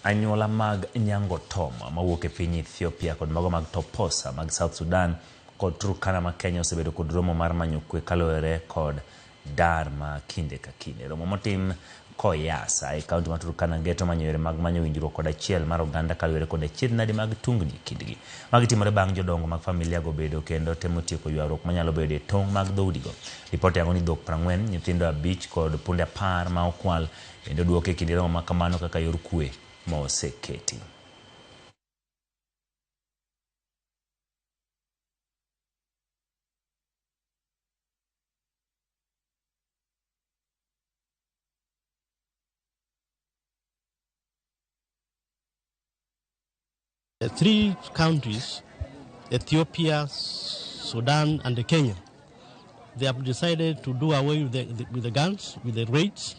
Anyuola mag Nyango-Tom mawuok e piny Ethiopia kod mago mag Toposa mag South Sudan kod Turkana ma Kenya osebedo kod romo mar manyo kwe kaluwore kod dar ma kinde ka kinde. Romo motim Koyasa e kaunti ma Turkana geto manyo yore mag manyo winjruok kod achiel mar oganda kaluwore kod achiedhnade mag tungni e kindgi. Magi timore bang' jodongo mag familia go bedo kendo temo tieko ywaruok manyalo bedo e tong' mag dhoudigo. Ripot yango ni dhok 40, nyithindo 5 kod punde 10 ma okwal bende oduoki e kinde romo ma kamano kaka yor kwe ma oseketi. The three countries, Ethiopia, Sudan, and Kenya, they have decided to do away with the guns, with the raids.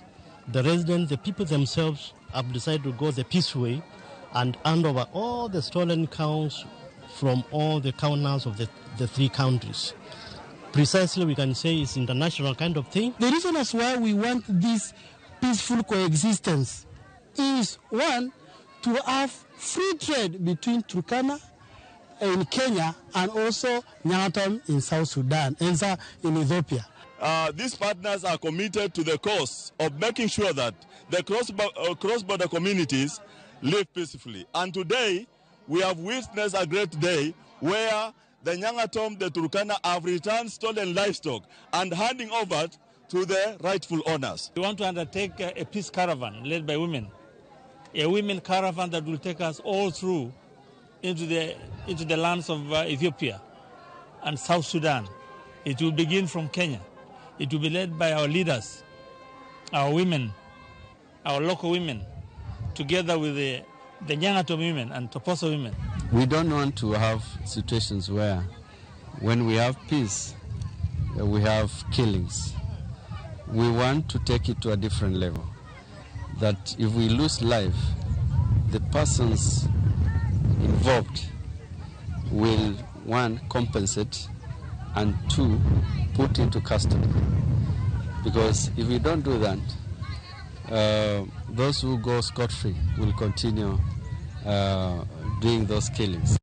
The residents, the people themselves, have decided to go the peace way and hand over all the stolen cows from all the corners of the three countries. Precisely, we can say it's international kind of thing. The reason as why we want this peaceful coexistence is, one, to have free trade between Turkana in Kenya and also Nyangatom in South Sudan and in Ethiopia. These partners are committed to the cause of making sure that the cross-border communities live peacefully. And today, we have witnessed a great day where the Nyangatom, the Turkana have returned stolen livestock and handing over to the rightful owners. We want to undertake a peace caravan led by women, a women caravan that will take us all through into the lands of Ethiopia and South Sudan. It will begin from Kenya. It will be led by our leaders, our women, our local women, together with the Nyangatom women and Toposa women. We don't want to have situations where when we have peace, we have killings. We want to take it to a different level, that if we lose life, the persons involved will, one, compensate, and two, put into custody. Because if we don't do that, those who go scot-free will continue doing those killings.